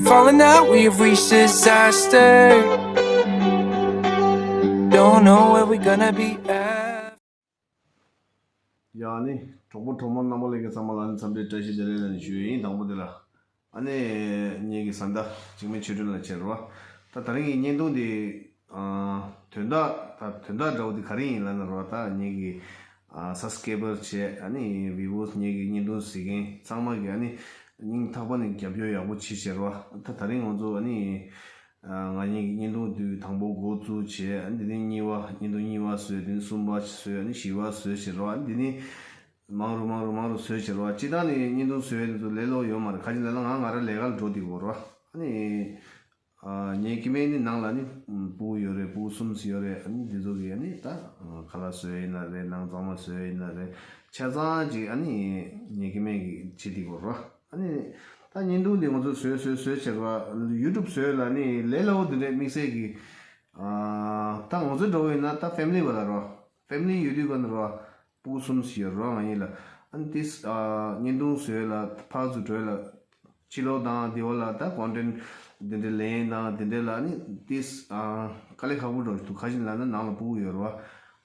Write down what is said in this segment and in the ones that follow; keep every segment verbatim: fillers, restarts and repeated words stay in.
Falling out, we have reached disaster. Don't know where we're gonna be at. ཡ་ནི་གྲོགས་པོ་གྲོགས་མོ་རྣམ་པ་ལྷན་རྒྱས་ཚང་མ་ལ་ནི་འཚམས་འདྲི་བཀྲ་ཤིས་བདེ་ལེགས་ལ་ནི་ཞུ་ཡིན། དང་པོ་དེ་ལ་ཨ་ནི་ངེད་ཀྱི་བཟའ་ཟླ་འཇིགས་མེད་ཆོས་སྒྲོན་ལགས་བྱས་རོ། ད་ད་རིང་གི་བརྙན་ཐུང་འདི་ཨ་དོན་དག་ད་དོན་དག་འདྲ་བོ་འདི་ག་རེ་ཡིན་ལབ་ན་རོ། ད་ངེད་ཀྱི་ཨ་སབ་སི་ཀེ་བར་བྱས་ཨ་ནི་བི་ཝར་སི་ངེད་ཀྱི་བརྙན་ཐུང་གཟིགས་མཁན་ཚང་མ་གི་ཨ་ནི་སྙིང་ཐག་པ་ནས་རྒྱབ་སྐྱོར་ཡག་པོ་བྱེད་བྱས་རོ། ད་ད་རིང་ང་ཚོ་ཨ་ནི་ང་གཉིས་ཀྱི་བརྙན་ཐུང་དུས་དང་པོ་འགོ་བཙུགས་བྱས། འདི་ནི་གཉིས་པ། བརྙན་ཐུང་གཉིས་པ་བཟོས། དེ་ནི་གསུམ་པ་བཟོས། ཨ་ནི་བཞི་པ་བཟོས་བྱས་རོ། ཨ་ནི་འདི་ནི་མང་རུ་མང་རུ་མང་རུ་བཟོས་བྱས་རོ། སྤྱིར་བཏང་ནི་བརྙན་ཐུང་བཟོས་ཡས་འདི་ཚོ་ལས་སླ་པོ་ཡོད་མ་རེད། ག་ཅི་ལབ་ན་ང་ང་རང་ལས་ཀ་ལ་འགྲོ་བསྡད་ཀྱི་ཡོད་རོ། ཨ་ནི་ངའི་སྐྱེ་དམན་ནི་ནང་ལ་ནི་སྤུ་གུ་ཡོད་རེད། སྤུ་གུ་གསུམ་ཙམ་ཡོད་རེད། ཨ་ནི་འདི་ཚོ་གི་ཨ་ནི་ད་ཁ་ལག་བཟོས་ཡིན་ན་རེད། ནང་གཙང་མ་བཟོས་ཡིན་ན་རེད། ཆ་ཚང་ཅིག་ཨ་ནི་ངའི་སྐྱེ་དམན་གྱིས་བྱེད་བསྡད་ཀྱི་ཡོད་རོ། ཨ་ནི་ད་བརྙན་ཐུང་འདི་ང་ཚོས་བཟོས་བཟོས་བཟོས་བྱས་རོ། ཡུ་ཊུབ་བཟོས་ལ་ནི་ལས་སླ་པོ་འདི་འདྲའི་དམིགས་བསལ་གྱི་ཨ་ད་ང་ཚོ་འདྲ་བོ་ཡིན་ན་ད་ཕེ་མི་ལི་བ་ལ་རོ། ཕེ་མི་ལི་ཡོད་དུས་ག་ནས་རོ། སྤུ་གུ་གསུམ་ཙམ་ཡོད་རོ། ང་གཉིས་ལ། ཨ་ནི་ཏིས་ཨ་བརྙན་ཐུང་བཟོས་ལ་ཕར་ཚུར་འགྲོ་ལ་ཕྱི་ལོགས་དང་དེ་བ་ལ་ད་ཀོན་ཊེན་ཊི་འདི་འདྲའི་ལེན་དང་དེ་འདྲའི་ལ་ནི་ཏིས་ཨ་དཀའ་ལས་ཁག་པོ་འགྲོ་འདུག་ག་ཅི་ལབ་ན་ནང་ལ་སྤུ་གུ་ཡོད་རོ།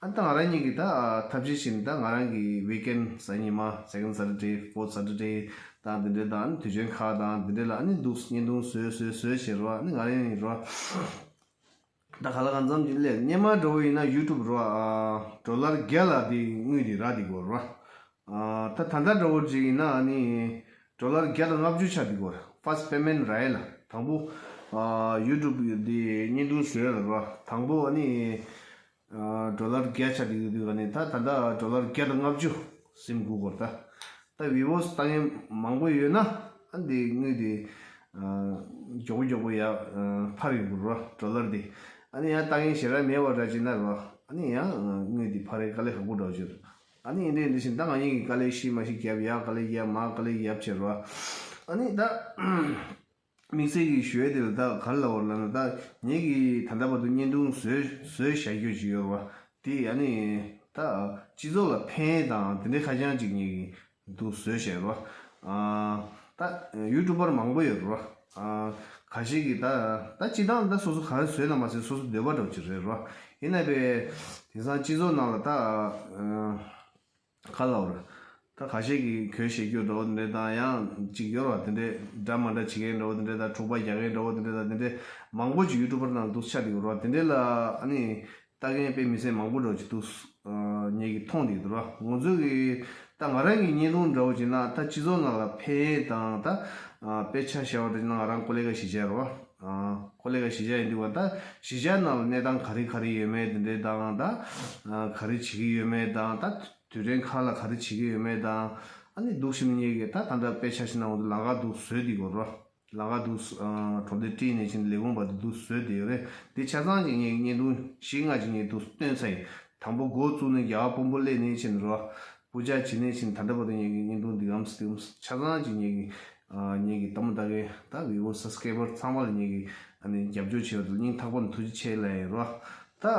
ཨ་ནི་ད་ང་རང་གཉིས་ཀྱིས་ད་ཐབས་ཤེས་བྱས་ནས་ད་ང་རང་གི་ཝིག་ཨེན་ཌི་གཟའ་ཉི་མ། སེ་ཀེན་ཌི་སེ་ཊར་ཌེ། ཕོར་ཐི་སེ་ཊར་ཌེ་དང་དེ་འདྲའི་དང་ཨ་ནི་དུས་ཆེན་ཁག་དང་དེ་འདྲའི་ལ་ཨ་ནི་འདུག་བརྙན་ཐུང་བཟོས་བཟོས་བཟོས་བྱས་རོ། ཨ་ནི་ང་རང་གཉིས་རོ། ད་ག་ལ་གང་འཚམ་ཅིག་སླེབས། སྔོན་མ་འདྲ་བོ་ཡིན་ན་ཡུ་ཊུབ་རོ། ཨ་ཌོ་ལར་བརྒྱ་ལ་དེ་དངུལ་དེ་རག་བསྡད་ཀྱི་ཡོད་རོ། ཨ་ད་ད་ལྟ་འདྲ་བོ་ཅིག་ཡིན་ན་ཨ་ནི་ཌོ་ལར་བརྒྱ་དང་ལྔ་བཅུ་ཆགས་བསྡད་ཀྱི་ཡོད་རེད། ཕར་སི་ཊི་པེ་མེན་ཊི་རག་ཡས་ལ། དང་པོ་ཨ་ཡུ་ཊུབ་དེ་བརྙན་ཐུང་བཟོས་ལ་རོ། དང་པོ་ཨ་ནི་ཨ་ཌོ་ལར་བརྒྱ་ཆགས་བསྡད་ཀྱི་འདུག་ག་ནི་ད་ད་ལྟ་ཌོ་ལར་བརྒྱ་དང་ལྔ་བཅུ་ཟིན་དགོས་ཀྱི་ཡོད་རེད་ད། ད་བི་ཝར་སི་ལྟ་མཁན་མང་པོ་ཡོད་ན་ཨ་འདི་དངུལ་དེ་ཨ་མགྱོགས་པོ་མགྱོགས་པོ་ཡར་ཨ་འཕར་ཡོང་གི་རེད་བ། ཌོ་ལར་དེ། ཨ་ནི་ཡང་ལྟ་མཁན་ཞེ་དྲག་མེད་པ་འདྲ་བྱས་ན་རེད་བ། ཨ་ནི་ཡང་ཨ་དངུལ་དེ་འཕར་ཡས་དཀའ་ལས་ཁག་པོ་འདྲ་བོ་ཅིག་རེད། ཨ་ནི་འདི་འདྲ་འདི་བཞིན་ད་ང་གཉིས་ཀྱིས་དཀའ་ལས་ཤི་མ་ཤི་རྒྱབ། ཡར་དཀའ་ལས་རྒྱབ། མར་དཀའ་ལས་རྒྱབ་བྱས་རེད་བ། ཨ་ནི་ད་དམིགས་བསལ་གྱི་ཞུ་ཡས་དེ་ལ་ད་ག་རེ་ལབ་དགོས་རེད་ལབ་ན། ད་ངེད་ཀྱིས་ད་ལྟ་བར་དུ་བརྙན་ཐུང་བཟོས་བཟོས་བཞག་རྒྱུ་ཅིག་ཡོད་རེད་བ། དེ་ཨ་ནི་ད་སྤྱི་ཚོགས་ལ་ཕན་དང་དེ་འདྲའི་ཁ་བྱང་ཅིག་ངེད་ཀྱིས་འདུག་བཟོས་བཞག་རོ། ཨ་ད་ཡུ་ཊུབ་པར་མང་པོ་ཡོད་རོ། ཨ་ཁ་ཤས་ཀྱིས་ད་ད་སྤྱིར་བཏང་ད་སོ་སོ་ག་རེ་བཟོས་ན་མ་ཟད་སོ་སོ་འདོད་པ་འདྲ་བོ་ཅིག་རེད་རོ། ཡིན་ན་པས་དེང་སང་སྤྱི་ཚོགས་ནང་ལ་ད་ཨ་ག་ལབ་རེད། ད་ཁ་ཤས་ཀྱིས་གོས་བཞེས་རྒྱུ་འདྲ་བོ་དེ་འདྲ་དང་ཡང་ཅིག་ཡོད་རོ། དེ་འདྲའི་འདྲ་མ་འདྲ་བྱེད་མཁན་འདྲ་བོ་དེ་འདྲ་དང་འཁྲུག་པ་རྒྱག་མཁན་འདྲ་བོ་དེ་འདྲ་དང་དེ་འདྲའི་མང་པོ་ཅིག་ཡུ་ཊུབ་པར་ནང་འདུག་ཆགས་བསྡད་ཡོད་རོ། དེ་འདྲའི་ལ་ཨ་ནི། ལྟ་མཁན་དཔེ་མི་སྲིད་མང་པོ་འདྲ་བོ་ཅིག་འདུག་ཨ་ངེད་ཀྱིས་མཐོང་བསྡད་འདུག་ར། ང་ཚོ་གི་ད་ང་རང་གི་བརྙན་ཐུང་འདྲ་བོ་ཅིག་ན་ད་སྤྱི་ཚོགས་ནང་ལ་ཕན་དང་ད་ཨ་དཔེ་ཆ་བཞག་པ་འདྲ་ཅིག་ན་ང་རང་ཀོ་ལེ་ག་གཞིས་ཆགས་ར་བ། ཨ་ཀོ་ལེ་ག་གཞིས་ཆགས་ཡིན་དུས་བ་ད་གཞིས་ཆགས་ནང་ལ་གནས་སྟངས་ག་རེ་ག་རེ་ཡོད་མེད་དེ་འདྲའི་དང་ད་ཨ་ག་རེ་བྱེད་ཀྱི་ཡོད་མེད་དང་ད་དུས་དྲན་ཁག་ལ་ག་རེ་བྱེད་ཀྱི་ཡོད་མེད་དང་ཨ་ནི་འདུག་ཤིང་ངེད་ཀྱིས་ད་ད་ལྟ་དཔེ་ཆ་ཞིག་ན་ང་ཚོ་ལམ་ཁ་འདུག་བཟོས་བསྡད་ཡོད་ར། ལམ་ཁ་འདུག་ཨ་གྲོང་སྡེ་དཀྲིས་ནས་ཕྱིན་ལས་ཁུངས་བར་དུ་འདུག་བཟོས་བསྡད་ཡོད་རེད། འདི་ཆ་ཚང་ཅིག་ངས་བརྙན་ཐུང་བཞི་ལྔ་ཅིག་ངས་འདུག་བཏོན་ཚར་ཡིན། དང་པོ་འགོ་བཙུགས་ནས་རྒྱ་གར་དཔོན་པོ་སླེབས་ནས་ཕྱིན་རོ། པུ་ཇ་བྱས་ནས་ཕྱིན་ད་ལྟ་བར་དུ་ངས་ཀྱི་བརྙན་ཐུང་འདི་གམ་སི་འདི་གམ་སི་ཆ་ཚང་ཅིག་ངས་ཀྱི་ཨ་ངས་ཀྱི་ལྟད་མོ་ལྟ་མཁན་ད་བི་ཝར་སི་སབ་སི་ཀ་རའི་བར་ཚང་མ་ལ་ངས་ཀྱི་ཨ་ནི་རྒྱབ་སྐྱོར་བྱས་པ་དེ་སྙིང་ཐག་པ་ནས་ཐུགས་རྗེ་ཆེ་ལབ་ཡིན་རོ། ད།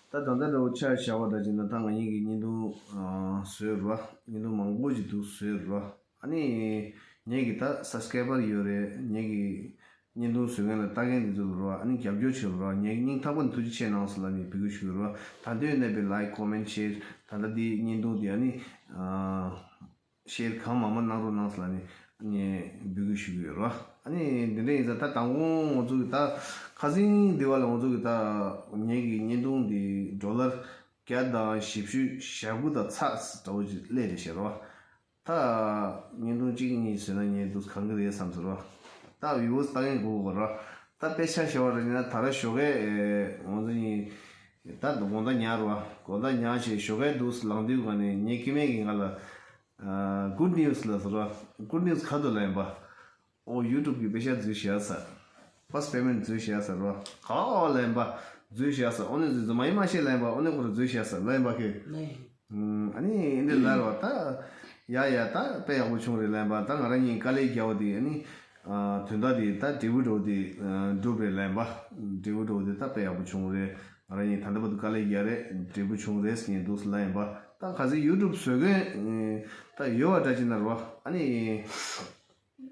ད་ད་ལྟ་འདྲ་བོ་ཆ་བཞག་པ་འདྲ་ཅིག་ན་ད་ང་གཉིས་ཀྱིས་བརྙན་ཐུང་ཨ་བཟོས་རོ། བརྙན་ཐུང་མང་པོ་ཅིག་འདུག་བཟོས་རོ། ཨ་ནི་ངེད་ཀྱི་ད་སབ་སི་ཀ་རའི་བར་ཡོད་རེད། ངེད་ཀྱི་བརྙན་ཐུང་བཟོ་མཁན་ལ་ལྟ་མཁན་འདི་ཚོ་ལ་རོ། ཨ་ནི་རྒྱབ་སྐྱོར་བྱེད་རོ། ངས་སྙིང་ཐག་པ་ནས་ཐུགས་རྗེ་ཆེ་གནང་སོང་ལབ་ནས་འབོད་སྐུལ་ཞུ་གི་རོ། ད་དུང་ཡིན་ན་པའི་ལའིཀ་ཀོ་མེན་ཊི་ཤེར་ད་ལྟ་འདི་བརྙན་ཐུང་འདི་ཨ་ནི་ཨ། ཤེར་གང་མང་མང་གནང་རོགས་གནང་ཟེར་ལབ་ནས་ངས་འབོད་སྐུལ་ཞུ་གི་ཡོད་རེད་བ། ཨ་ནི་འདི་འདྲ་ཡིན་ཙང་ད་དང་པོ་ང་ཚོ་གི་ད་ཁ་སང་འདི་བ་ལ་ང་ཚོ་གི་ད་ངེད་ཀྱི་བརྙན་ཐུང་འདི་ཌོ་ལར་བརྒྱ་དང་བཞི་བཅུ་ཞེ་དགུ་དང་ཚེག་འདྲ་བོ་ཅིག་སླེབས་རེད་ཟེར་རོ། ད་བརྙན་ཐུང་གཅིག་གཉིས་བཟོས་ན་ངས་འདུག་གང་གི་རེད་བསམ་ཟེར་རོ། ད་བི་ཝར་སི་ལྟ་མཁན་དགོས་གོ་རོ། ད་དཔེ་ཆ་བཞག་པ་རེད་ན་ད་ར་ཞོགས་ཀས་ང་ཚོ་གཉིས་ད་དགོང་དག་ཉལ་རོ། དགོང་དག་ཉལ་བྱས་ཞོགས་ཀས་འདུག་ལངས་དུས་ག་ནས་ངའི་སྐྱེ་དམན་གྱིས་ང་ལ། ཨ་གུཌ་ནིའུ་སི་ལ་ཟེར་རོ། གུཌ་ནིའུ་སི་ག་དུ་ལ་ཡིན་པ། ཨོ་ཡུ་ཊུབ་གི་པེ་ཤ་འཛུལ་བཞག་ས། ཕར་སི་པེ་མེན་ཊི་འཛུལ་བཞག་ས་རོ། ག་ལ་ཡིན་པ། འཛུལ་བཞག་ས། ཨོ་ནི་འཛུལ་འཛུལ་མ་ཡིན་མ་ཤེས་ལ་ཡིན་པ། ཨོ་ནི་ཁོ་ར་འཛུལ་བཞག་ས་ལ་ཡིན་པ་ཁེ། ཨ་ནི་འདི་ལ་རོ་ད། ཡ་ཡ་ད་དཔེ་ཡག་པོ་བྱུང་རེད་ལ་ཡིན་པ། ད་ང་རང་གཉིས་དཀའ་ལས་རྒྱག་པ་དེ་ཨ་ནི། དོན་དག་དེ་ད་འབྲས་བུ་འགྲོ་དེ་འགྲུབ་རེད་ལ་ཡིན་པ། འབྲས་བུ་འགྲོ་དེ་ད་དཔེ་ཡག་པོ་བྱུང་རེད། ང་རང་གཉིས་ད་ལྟ་བར་དུ་དཀའ་ལས་རྒྱག་རེད། འབྲས་བུ་བྱུང་རེད་ཟེར་ནས་འདུག་ལ་ཡིན་པ། ད་ག་ཚོད་ཡུ་ཊུབ་བཟོ་མཁན་ད་ཡོད་པ་འདྲ་ཅིག་ན་རོ། ཨ་ནི་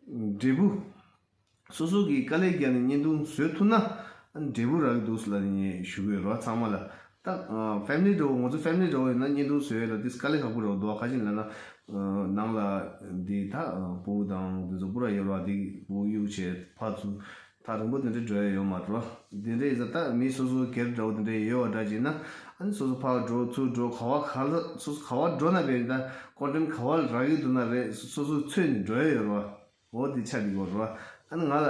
འབྲས་བུ། སོ་སོ་གིས་དཀའ་ལས་བརྒྱབ་ནས་བརྙན་ཐུང་བཟོས་ཐུབ་ན། ཨ་ནི་འབྲས་བུ་རག་གི་འདུག་ལབ་ནས་ཞུ་གི་ཡོད་རོ། ཚང་མ་ལ། ད་ཕེ་མི་ལི་འདྲ་བོ། ང་ཚོ་ཕེ་མི་ལི་འདྲ་བོ་ཡིན་ན་བརྙན་ཐུང་བཟོ་ཡས་ལ་འདི་དཀའ་ལས་ཁག་པོ་རེད་འདུག་ག་ཅིག་ལབ་ན། ནང་ལ་འདི་ད་བུ་དང་འདི་ཚོ་པུ་ར་ཡོད་ར། འདི་བུ་གཡུག་བྱས་ཕར་ཚུར་ཐག་རིང་པོ་དེ་འདྲ་འགྲོ་ཡ་ཡོད་མ་རེད། དེ་འདྲ་ཡིན་ཙང་ད་མི་སོ་སོ་སྒེར་འདྲ་བོ་དེ་འདྲ་ཡོད་པ་འདྲ་ཅིག་ན། ཨ་ནི་སོ་སོ་ཕར་འགྲོ་ཚུར་འགྲོ་ག་བ་ག་ལ་སོ་སོ་ག་བ་འགྲོ་ན་བས་ད་ཀོན་ཊེན་ག་བ་ལ་རག་གི་འདུག་ན་རེད། སོ་སོ་འཚོལ་ནས་འགྲོ་ཡ་ཡོད་རེད་བ། འོ་དེ་ཆ་འདི་གོ་རེད་བ། ཨ་ནི་ང་ལ་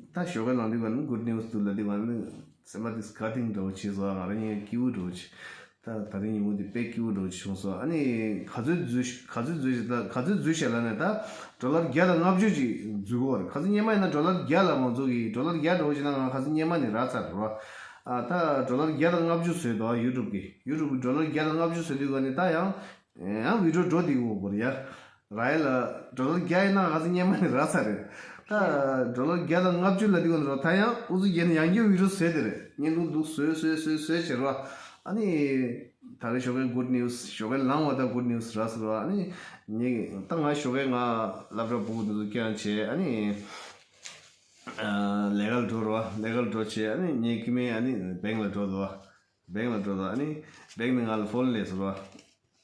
ད་ཞོགས་ཀས་ལངས་དུས་ག་ནི་གུཌ་ནིའུ་སི་འདུག་ལབ་དུས་ག་ནི་སེམས་པ་དེ་སྐད་ཐིང་འདྲ་བོ་བྱས་སོང་། ང་རང་ཉིད་སྐྱིད་པོ་འདྲ་བོ་བྱས། ད་ད་རིང་ཉིན་མོ་འདི་དཔེ་སྐྱིད་པོ་འདྲ་བོ་བྱུང་སོང་། ཨ་ནི་ག་ཚོད་འཛུལ་ག་ཚོད་འཛུལ་ཞིག་ད་ག་ཚོད་འཛུལ་ཞིག་ལབ་ནས་ད་ཌོ་ལར་བརྒྱ་དང་ལྔ་བཅུ་ཅིག་འཛུལ་གོ་རེད། ག་ཚོད་སྔོན་མ་ཡིན་ན་ཌོ་ལར་བརྒྱ་ལ་ང་ཚོ་གི་ཌོ་ལར་བརྒྱ་འདྲ་བོ་ཞིག་ན་ང་ག་ཚོད་སྔོན་མ་ནས་རག་ཚར་རེད་བ། ཨ་ད་ཌོ་ལར་བརྒྱ་དང་ལྔ་བཅུ་བཟོས་འདུག་ཡུ་ཊུབ་གི་ཡུ་ཊུབ་གི་ཌོ་ལར་བརྒྱ་དང་ལྔ་བཅུ་བཟོས་དུས་ག་ནི་ད་ཡང་ཡང་བི་ཌིའོ་འགྲོ་འདི་གོ་གོ་རེད་ཡ། ར་ཡ་ལ་ཌོ་ལར་བརྒྱ་ཡིན་ན་ག་ཚོད་སྔོན་མ་ནས་རག་ཚར་རེད། ད་ཌོ་ལར་བརྒྱ་དང་ལྔ་བཅུ་ལ་འདི་གོ་ནི་རོ། ད་ཡང་ཨུ་ཚུགས་རྒྱབ་ནས་ཡང་བསྐྱར་བི་ཌིའོ་བཟོས་དེ་རེད། བརྙན་ཐུང་འདུག་བཟོས་བཟོས་བཟོས་བཟོས་བྱེད་རོ། ཨ་ནི་ད་རེས་ཞོགས་ཀའི་གུཌ་ནིའུ་སི། ཞོགས་ཀའི་ལངས་བ་ད་གུཌ་ནིའུ་སི་རག་སོང་རོ། ཨ་ནི་ངས་ད་ང་ཞོགས་ཀའི་ང་སློབ་གྲྭ་ཕྲུ་གུ་འདི་ཚོ་སྐྱོན་བྱས། ཨ་ནི་ལས་ཀ་ལ་འགྲོ་རོ། ལས་ཀ་ལ་འགྲོ་བྱས། ཨ་ནི་ངའི་ཀི་མེ་ཨ་ནི་བེང་ལ་འགྲོ་རོ། བེང་ལ་འགྲོ་དང་། ཨ་ནི་བེང་ནས་ང་ལ་ཕོན་སླེབས་སོང་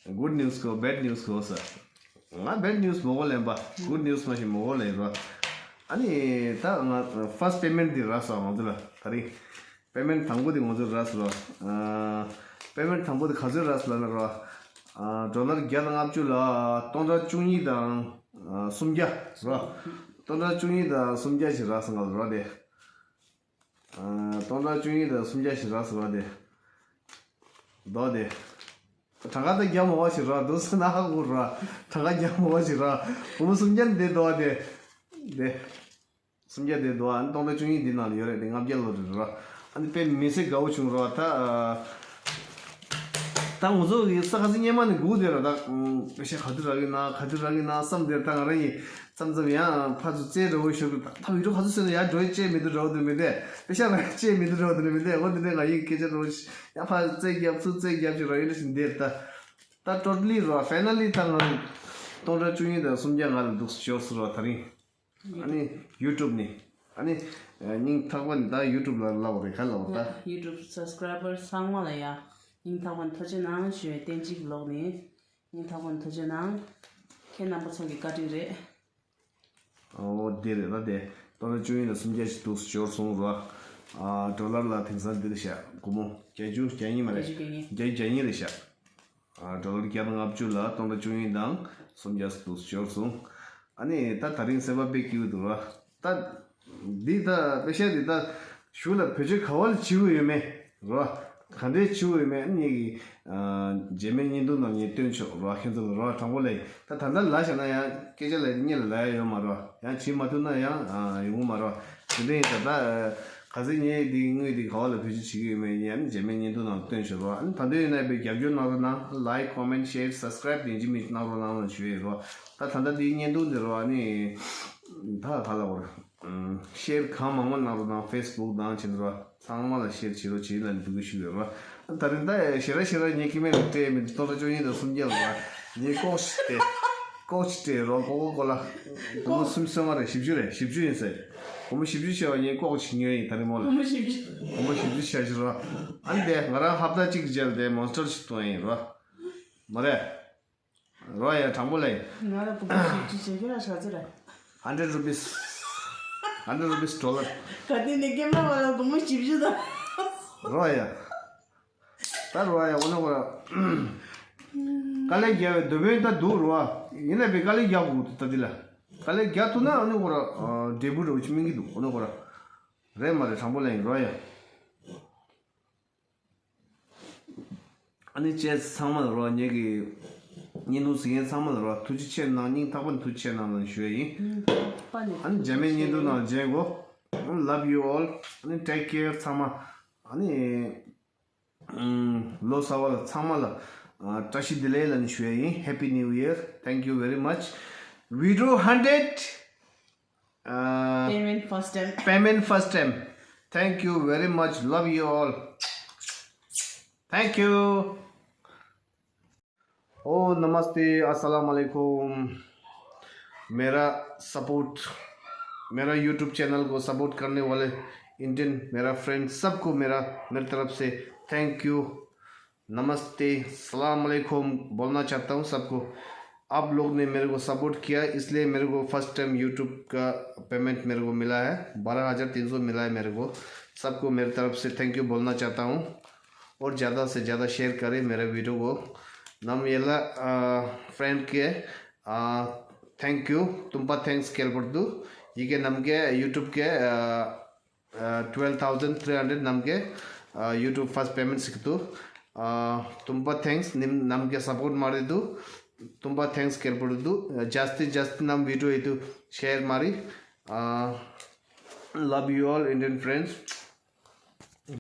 ར། གུཌ་ནིའུ་སི་གོ་བེཌ་ནིའུ་སི་གོ་ཟེར། ང་བེཌ་ནིའུ་སི་མ་གོ་ལེན་པ། གུཌ་ནིའུ་སི་མ་ཞིག་མ་གོ་ལེན་ར། ཨ་ནི་ད་ང་ཕར་སི་པེ་མེན་ཊི་འདི་རག་སོང་། ང་ཚོ་ལ་ད་རིང་པེ་མེན་ཊི་དང་པོ་འདི་ང་ཚོ་རག་སོང་ར། པེ་མེན་ཊི་དང་པོ་འདི་ག་ཚོད་རག་སོང་ལབ་ན་ར། ཌོ་ལར་བརྒྱ་དང་ལྔ་བཅུ་ལ་སྟོང་ཕྲག་བཅུ་གཉིས་དང་སུམ་བརྒྱ་ར། སྟོང་ཕྲག་བཅུ་གཉིས་དང་སུམ་བརྒྱ་ཞིག་རག་སོང་ང་ལ་ར་དེ། སྟོང་ཕྲག་བཅུ་གཉིས་དང་སུམ་བརྒྱ་ཞིག་རག་སོང་བ་དེ། རྡོ་དེ། གྲངས་ཀ་ད་བརྒྱ་མང་བ་ཞིག་རག་འདུག་ཟེར་ན་ཧ་གོ་ར། གྲངས་ཀ་བརྒྱ་མང་བ་ཞིག་རག་བུ་མོ་སུམ་བརྒྱ་འདི་རྡོ་དེ། དེ། སུམ་བརྒྱ་དེ་རྡོ། ཨ་ནི་སྟོང་ཕྲག་བཅུ་གཉིས་འདི་ནང་ལ་ཡོད་རེད། དེ་ལྔ་བརྒྱ་ལོ་རེད་ར། ཨ་ནི་དཔེ་མི་སྲིད་དགའ་བོ་བྱུང་ར་ད། ད་ང་ཚོ་གི་ས་ཁ་སི་སྙེ་མ་ནས་སྒུག་བསྡད་ར་ད། པེ་ཤ་ག་དུས་རག་གི་ན་ག་དུས་རག་གི་ན་བསམ་བསྡད་ར། ད་ང་རང་ཡིན། མཚམས་མཚམས་ཡང་ཕར་ཚུར་རྩེད་འདྲ་བོ་ཞོར་དུ་ད་བི་ཌིའོ་ག་ཚོད་བཟོས་ན་ཡར་འགྲོ་ཡི་ཅེས་མི་འདུག་འདྲ་བོ་འདུག་མི་འདུག་པེ་ཤ་རང་ཅེས་མི་འདུག་འདྲ་བོ་འདུག་མི་འདུག་འོ་འདི་འདྲ་ང་ཡིས་སྐད་ཆ་འདྲ་བོ་ཞིག་ཡང་ཕར་རྩེད་རྒྱབ་ཚུར་རྩེད་རྒྱབ་ཅིག་ར་ཡིན་འདྲ་ཞིག་འདིར་ད། ད་ཊོ་ཊ་ལི་ར་ཕའི་ན་ལི་ད་ང་སྟོང་ཕྲག་བཅུ་གཉིས་དང་སུམ་བརྒྱ་ང་ལ་འདུག་སེ་འབྱོར་སོང་ར་ད་རིང་། ཨ་ནི་ཡུ་ཊུབ་ནི། ཨ་ནི་སྙིང་ཐག་པ་ནས་ད་ཡུ་ཊུབ་ལ་ལབ་དགོས་རེད། ག་ལབ་དགོས་རེད་ད། ཡུ་ཊུབ་སབ་སི་ཀ་རའི་བར་ཚང་མ་ལ་ཡ་སྙིང་ཐག་པ་ནས་ཐུགས་རྗེ་གནང་ཞུ་བའི་བསྟན་འཇིགས་ལོག་ནི། སྙིང་ཐག་པ་ནས་ཐུགས་རྗེ་གནང་། ཁྱེད་རྣམ་པ་ཚོ་གི་བཀའ་དྲིན་རེད། ཨོ་དེ་རེད་ད། དེ་སྟོང་ཕྲག་བཅུ་གཉིས་དང་སུམ་བརྒྱ་ཞིག་འདུག་སེ་འབྱོར་སོང་ར། ཨ་ཌོ་ལར་ལ་དེང་སང་འདི་རེད་ཤག་སྒོར་མོ་བརྒྱད་ཅུ་གྱ་གཉིས་མ་རེད། བརྒྱད་ཅུ་གྱ་གཉིས། བརྒྱད་ཅུ་གྱ་གཉིས་རེད་ཤག་ཨ་ཌོ་ལར་བརྒྱ་དང་ལྔ་བཅུ་ལ་སྟོང་ཕྲག་བཅུ་གཉིས་དང་སུམ་བརྒྱ་འདུག་སེ་འབྱོར་སོང་། ཨ་ནི་ད་ད་རིང་སེམས་པ་དཔེ་སྐྱིད་པོ་འདུག་ར། ད་འདི་ད་པེ་ཤ་འདི་ད་གཞུག་ལ་བེད་སྤྱོད་ག་བ་ལ་བྱེད་དགོས་ཡོད་མེད་ར། ག་འདྲས་བྱེད་དགོས་ཡོད་མེད་ཨ་ནི་ངེད་ཀྱི་རྗེས་མའི་བརྙན་ཐུང་ནང་ངས་སྟོན་ཆོག་ར། ཁྱེད་ཚོ་ལ་ར། དྲང་པོ་ལས་ད་ད་ལྟ་ལབ་བཞག་ན་ཡང་སྐད་ཆ་ལབ་དེ་སྔོན་ལ་ལབ་ཡ་ཡོད་མ་ར། ཡང་བྱེད་མ་ཐུབ་ན་ཡང་ཡོང་གི་མ་ར། དེ་འདྲ་ཡིན་ད་ད། ག་ཚོད་ངས་འདི་དངུལ་འདི་ག་བ་ལ་བེད་སྤྱོད་བྱེད་ཀྱི་ཡོད་མེད་ཡང་རྗེས་མའི་བརྙན་ཐུང་ནང་སྟོན་ཆོག་ར། ཨ་ནི་ད་འདོད་ཡོད་ན་དཔེ་རྒྱབ་སྐྱོར་གནང་རོགས་གནང་། ལའིཀ་ཀོ་མེན་ཊི་ཤེར་སབ་སི་ཀ་རའིབ་དེ་འཇི་མི་གནང་རོགས་གནང་ལ་ཞུ་ཡས་ར། ད་ད་ལྟ་འདིའི་བརྙན་ཐུང་འདི་ར་ཨ་ནི་ད་ག་ལ་བར་ཤེར་གང་མང་མང་གནང་རོགས་གནང་། ཕེ་སི་བུག་དང་བྱེད་འདུག་ར། ཚང་མ་ལ་ཤེར་བྱེད་རོགས་བྱེད་ལ་འབོད་སྐུལ་ཞུ་ཡོད་ར། ད་རིང་ད་ཞེ་དྲག་ཞེ་དྲག་ངས་ཀི་མེད་ལ་སྤྲད་མི་འདུག་སྟོང་ཕྲག་བཅུ་གཉིས་དང་སུམ་བརྒྱ་ལ་ར། ངས་ལྐོག་ཅིག་སྤྲད། ལྐོག་ཅིག་སྤྲད་རོགས། ཀོ་ཀོ་ཀོ་ལ་སྒོར་མོ་སུམ་ཅུ་སོ་ལྔ་རེད། བཞི་བཅུ་རེད། བཞི་བཅུ་ཡིན་ཟེར། སྒོར་མོ་བཞི་བཅུ་བྱས་པ་ངས་ལྐོག་ཅིག་ཉོས་ཡིན། ད་རིང་མོ་ལ་སྒོར་མོ་བཞི་བཅུ། སྒོར་མོ་བཞི་བཅུ་བྱས་ཞིག་ར། ཨ་ནི་དེ་ང་རང་ཧབ་ཏ་གཅིག་རྗེས་ལ་དེ་མོན་སི་ཊར་ཞིག་བཏུང་ཡིན་ར། མ་རེད། རོ་ཡ། དྲང་པོ་ལས། ང་ལ་སྒོར་མོ་བཞི་བཅུ་བྱེད་ཀྱི་ར་ཤག་ཚོད་ར། Hundred rupees. Hundred rupees dollar. ག་དུས་ནས་ཀེམ་ར་བ་ལ་སྒོར་མོ་བཞི་བཅུ་དང་། རོ་ཡ། ད་རོ་ཡ་འོ་ན་གོ་ར། དཀའ་ལས་རྒྱག་པའི་འདོད་པོན་ད་འདུག་རོ། ཡིན་ན་བས་དཀའ་ལས་རྒྱག་དགོས་འདུག་ད་འདི་ལ། དཀའ་ལས་རྒྱག་ཐུབ་ན་འོ་ན་གོ་ར། འབྲས་བུ་རོ་ཅི་སྨིན་གི་འདུག་འོ་ན་གོ་ར། རེད་མ་རེད། དྲང་པོ་ལས་ཡིན་རོ་ཡ། ཨ་ནི་ཁྱེད་ཚང་མ་ལ་རོ། ངེད་ཀྱི་བརྙན་ཐུང་གཟིགས་མཁན་ཚང་མ་ལ་རོ། ཐུགས་རྗེ་ཆེ་གནང་། སྙིང་ཐག་པ་ནས་ཐུགས་རྗེ་ཆེ་གནང་ལ་ཞུ་ཡ་ཡིན། ཨ་ནི་རྗེས་མའི་བརྙན་ཐུང་ནང་མཇལ་གོ། Love you all. ཨ་ནི་take care ཚང་མ། ཨ་ནི་ཨམ་ལོ་གསར་བ་ལ་ཚང་མ་ལ་ཨ་བཀྲ་ཤིས་བདེ་ལེགས་ལ་ནི་ཞུ་ཡ་ཡིན། Happy New Year. Thank you very much. Video hundred. Uh, payment first time. Payment first time. Thank you very much. Love you all. Thank you. ओ नमस्ते, अस्सलाम वालेकुम। मेरा सपोर्ट, मेरा YouTube channel को सपोर्ट करने वाले इंडियन, मेरा फ्रेंड, सबको मेरा, मेरी तरफ से थैंक यू, नमस्ते, सलाम अलैकुम बोलना चाहता हूँ सबको। आप लोग ने मेरे को सपोर्ट किया, इसलिए मेरे को फर्स्ट टाइम यूट्यूब का पेमेंट मेरे को मिला है, बारह हज़ार तीन सौ मिला है मेरे को। सबको मेरी तरफ से थैंक यू बोलना चाहता हूँ। और ज़्यादा से ज़्यादा शेयर करें मेरे वीडियो को। नम येला फ्रेंड के थैंक यू, तुम्पा थैंक्स केलपड़दु। ये के नम के यूट्यूब के ट्वेल्व थाउजेंड थ्री हंड्रेड नम के यूट्यूब फर्स्ट पेमेंट सिकतु। तुम्पा थैंक्स, निम नम के सपोर्ट मारिदु। तुम्पा थैंक्स केलपड़दु। जास्ती जास्ती नम वीडियो इदु शेयर मारी। Love you all Indian friends.